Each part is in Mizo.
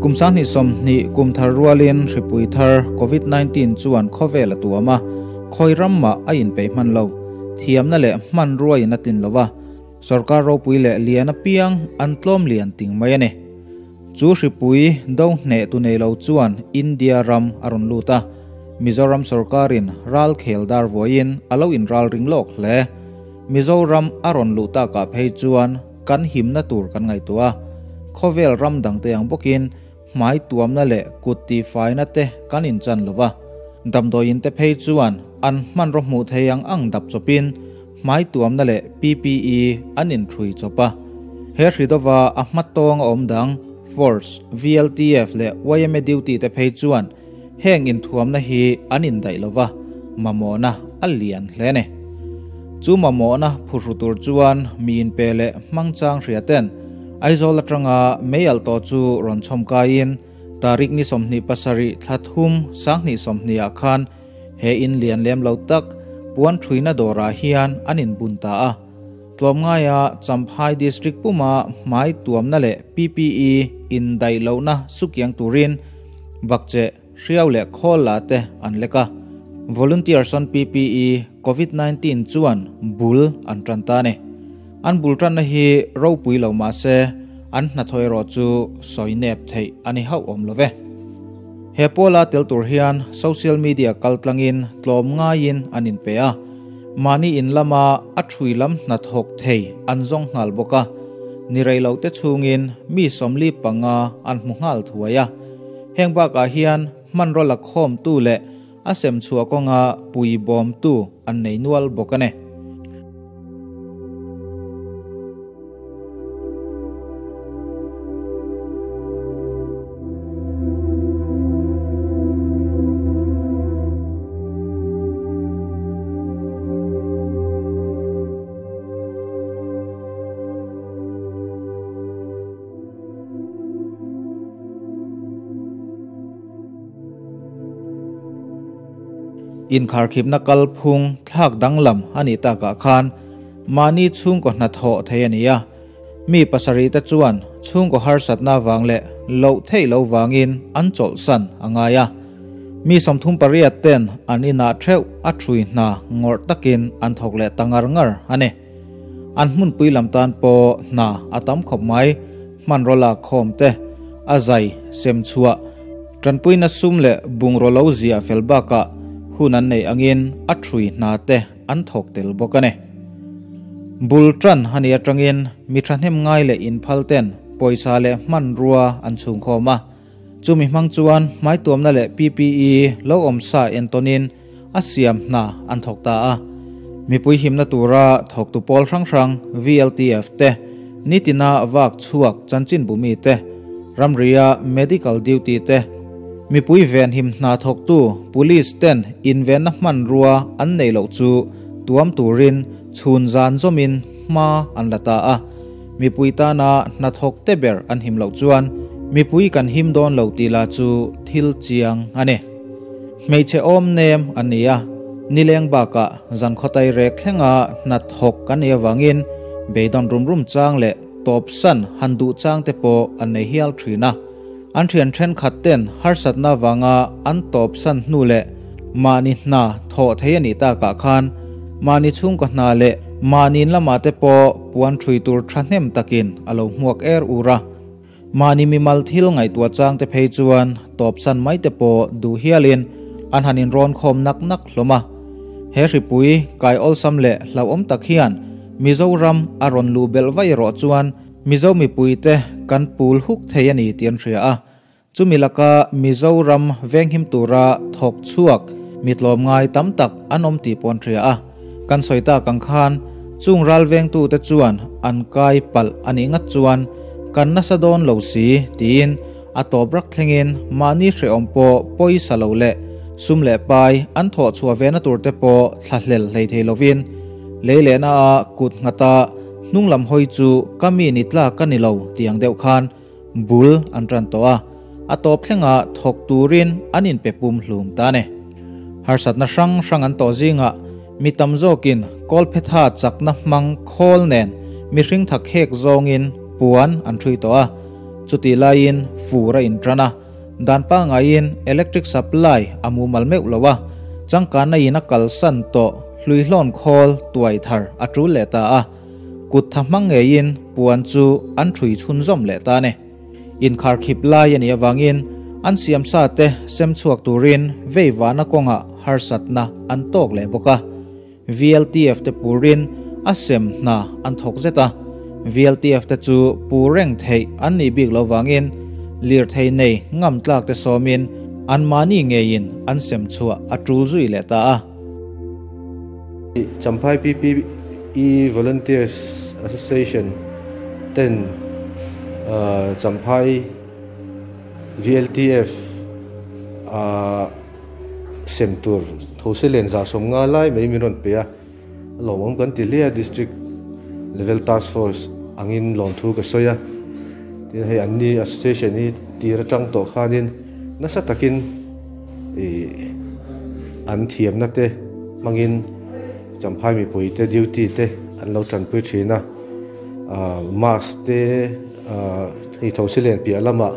Kum 2020 kum thar rualin hripui thar Covid 19 chuan khawvel a tuam a, khawi ram mah a inpeih hman lo, thiamna leh hmanrua in a tlin lo a, sorkar ropui leh lian apiang an tlawm lian ting mai a ni. Chu hripui do hneh tu nei lo chuan India ram a rawn lut a, Mizoram sorkarin ral khel dar vuaiin a lo inral ring lawk hle. Mizoram a rawn luh takah phei chuan kan himna tur kan ngaihtuah a, khawvel ram dangte ang bawkin hmai tuamna leh kut tihfaina te kan inchan lo va. Damdawiin te phei chuan an hmanraw hmuh thei ang ang dap chawpin hmai tuamna leh PPE an inthrui chawp a. He hri dova a hma tawng a awm dang Force, VLTF leh yma duty te phei chuan Heng inthuamna hi an indaih lo va, mamawhna a lian hle a ni. Chu mamawhna phuhru tur chuan mi inpe leh hmangchang hria ten Aizawl atanga mei alh tawh chu rawn chhawm kaiin tarik ni 27 thla thum 2020 ah khan he in lian lem lo tak puan thuina dawrah hian an inbun ta a. Tlawmngaia Champhai District puma hmai tuamna leh PPE indaih lohna sukiang turin Bakcheh, Hriau leh Khawl la te an lek a. Volunteers on PPE Covid 19 chuan bul an tan ta a ni. An bul tanna hi ropui lo mah se an hnathawh erawh chu sawi nep theih a ni hauh awm lo ve. He pawla tel tur hian social media kaltlangin tlawm ngaiin an inpe a. Mahni in lama a thui lam hnathawk thei an zawng nghal bawk a, ni rei lo te chhungin mi 45 an hmu nghal thuai a. Heng bakah hian hmanraw la khawmtu leh a sem chhuah kawnga pui bawmtu an nei nual bawk a ni. Inkharkhipna kalphung thlak danglam a nih takah khan mahni chhungkaw hnathawh thei a ni a. Mi pasarih te chuan chhungkaw harsatna vang leh loh theih lo vangin an chawlhsan a ngai a. Mi 38 ten an inah theuh a thui hna ngawrh takin an thawk leh ta ngar ngar a ni. An hmunpui lam tan pawh hna a tam khawp mai, hmanraw lak khawm te, a zai, sem chhuah, tanpuina sum leh bungraw lo ziah fel bakah hun an neih angin a thui hna te an thawk tel bawk a ni. Bul tan a nih atangin mi thahnem ngai leh inphal ten pawisa leh hmanrua an chhungkhawm a, chumi hmang chuan hmaituamna leh PPE lo awm sa entawnin a siam hna an thawk ta a. Mipui himna tura thawktu pawl hrang hrang VLTF te, nitina vak chhuak chanchinbu mi te, ramria medical duty te, mipui venhim hna thawktu police ten invenna hmanrua an nei loh chu tuam turin chhun zan zawmin hma an la ta a. Mipui tana hnathawk te ber an him loh chuan mipui kan him dawn lo tih lah chu thil chiang a ni. Hmeichhe awm nem an ni a, nileng bakah zan khawtai rek thlenga hnathawk kan nih avangin beidawn rum rum chang leh tawpsan han duh chang te pawh an nei hial thin a. An thian thenkhat ten harsatna vanga an tawpsan hnu leh mahni hna thawh thei a nih takah khan mahni chhungkaw hna leh mahni in lamah te pawh puan thui tur thahnem takin a lo hmuak er ur a. Mahni mimal thil ngaihtuah chang te phei chuan tawpsan mai te pawh duh hialin an han inrawn khawm nak nak hlawm a. He hripui kai awlsam leh hlauhawm tak hian Mizoram a rawn luh belh vaih erawh chuan Mizo mipuite kan pul huk thei a ni tih an hria a. Chumi laka Mizoram venghim tura thawk chhuak mi tlawmngai tam tak an awm tih pawh an hria a. Kan sawi tak ang khan chung ral vengtute chuan an kai palh a nih ngat chuan kan nasa dawn lo si tiin a tawp rak thlengin mahni hrehawm pawh pawisa lo leh sum leh pai an thawh chhuah ve na tur te pawh thlahlel hlei thei lovin lei lehna a kut nghata hnung lam hawi chu ka mi ni tlak ka ni lo tih ang deuh khan bul an tan tawh a, a tawp thlengah thawk turin an inpe pum hlum ta a ni. Harsatna hrang hrang an tawh zingah mi tam zawkin kawlphetha chakna hmang khawl nen mihring tha khek zawngin puan an ṭhui tawh a. Chutih laiin fur a intan a, dan pangaiin electric supply a mumal meuh lo a, changkanna in a kalsan tawh hluihlawn khawl tuai thar a tul leh ta a, kut tha hmang ngeiin puan chu an thui chhunzawm leh ta a ni. Inkharkhip lai a nih avangin an siam sa te sem chhuak turin veivahna kawngah harsatna an tawk leh bawk a. VLTF te purin a sem hna an thawk zet a, VLTF te chu pu reng theih an nih bik lo vangin lirthei nei ngam tlak te sawmin anmahni ngeiin an sem chhuah a tul zui leh ta a. Champhai PPE Volunteers Association ten Champhai VLTF a sem tur those len 150 lai mai min rawn pe a, a lawmawm kan ti hle a, District Level Task Force angin lawmthu ka sawi a, tin hei anni association hi tir atang tawh khanin nasa takin ih an thiamna te hmangin Champhai mipui te duty te an lo tanpui thin a, ah mask te ah hei those len piah lamah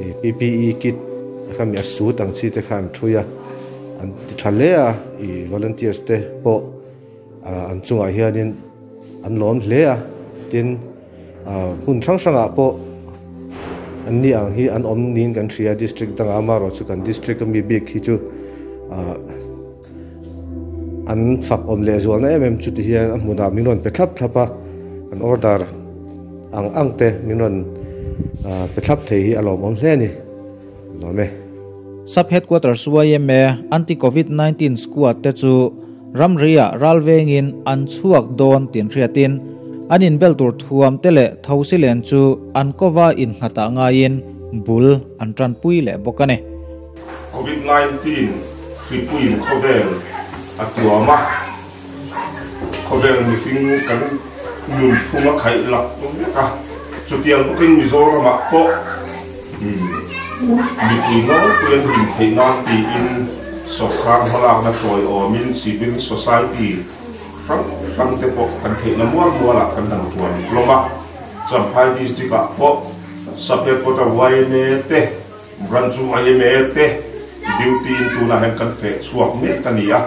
ih P_P_E kit kha mi a suit ang chi te kha an thui a, an ti tha hle a ih volunteers te pawh ah an chungah hianin an lawm hle a, tin ah hmun hrang hrangah pawh an ni ang hi an awm niin kan hria district dangah amaherawh chu kan district ami bik hi chu ah. An fak awm leh zualna em em chu ti hian a hmunah min rawn pe thlap thlap a, kan order ang ang te min rawn pe thlap thei hi a lawmawm hle a ni. Lawm e. Sub Headquarters yma Anti Covid 19 Squad te chu ramriah ral vengin an chhuak dawn tin hriatin an inbel tur thuam te leh thosi len chu an kova innghatah ngaiin bul an tanpui leh bawk a ni. Covid 19 hripuiin khawvel a tuam a, khawvel mihring kan nunphung a khaih lak vek a, chutiang bawkin Mizoramah pawh mipui nawlpui an hlim theih nan tiin sawrkar hmalakna tawiawmin civil society hrang hrang te pawh kan theihna mual mualah kan han tuan hlawm a, Champhai district-ah pawh Sub-Headquarter yma te, Branch yma te duty in tunah hian kan feh chhuak mek a ni a,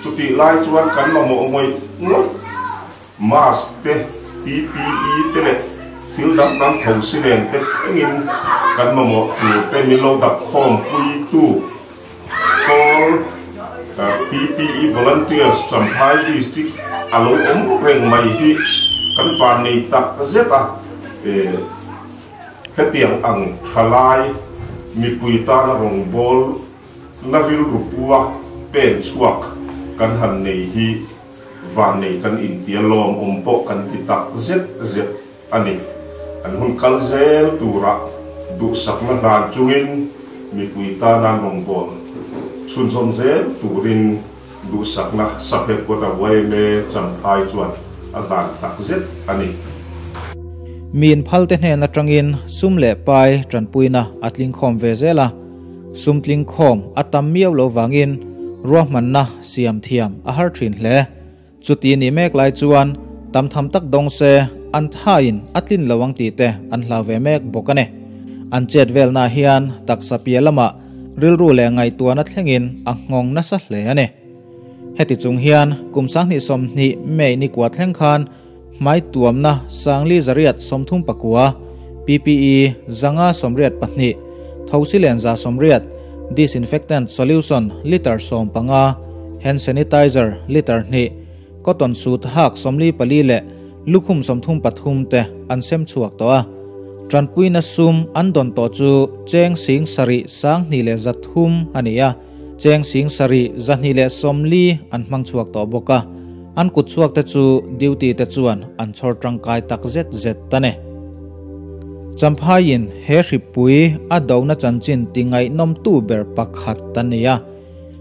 chutih lai chuan kan mamawh ngawih ngawih mask te, PPE te leh thil dang dang tho si nen te thlengin kan mamawh tur te min lo dap khawm puitu Call PPE Volunteers Champhai District a lo awm reng mai hi kan vannei tak zet a. Hetiang ang thalai mipui tana rawngbâwl na rilru pua pen chhuak kan han nei hi vannei kan intia lawmawm pawh kan ti tak zet zet a ni. An hun kal zel tura duhsakna hlan chungin mipui tana rawngbâwl chhunzawm zel turin duhsakna Sub-Headquarter yma Champhai chuan a hlan tak zet a ni. Min phalte hnen atangin sum leh pai tanpuina a tlingkhawm ve zel a, sum tlingkhawm a tam miau lo vangin ruahmanna siam thiam a har thin hle. Chuti ni mek lai chuan tam tham tak dawng se an thain a tlin lo ang tih te an hlau ve mek bawk a ni. An chet velna hian taksa piah lamah rilru leh ngaihtuahna thlengin a nghawng nasa hle a ni. Heti chung hian kum 2020 May ni kua thleng khan hmai tuamna sangli 139, PPE 582, thosilen 180, disinfectant solution liter 15, hand sanitizer liter 2, cotton suit hak 44 leh lukhum 33 te an sem chhuak tawh a. Tanpuina sum an dawn tawh chu cheng 7,203 a ni a, cheng 7,240 an hmang chhuak tawh bawk a. An kut chhuak te chu duty te chuan an chhawr tangkai tak zet zet ta ni. Champhaiin he hripui a dona chanchin ti ngaihnawm tu ber pakhat ta ni a.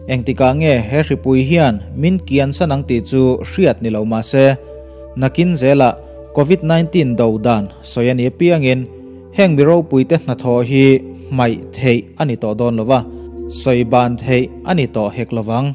Engtikah nge he hripui hian min kian san ang tih chu hriat ni lo mahse, nakin zela Covid-19 do dan sawi a ni apiangin heng mi ropui te hnathawh hi hmaih theih a ni tawh dawn lova, sawi ban theih a ni tawh hek lovang.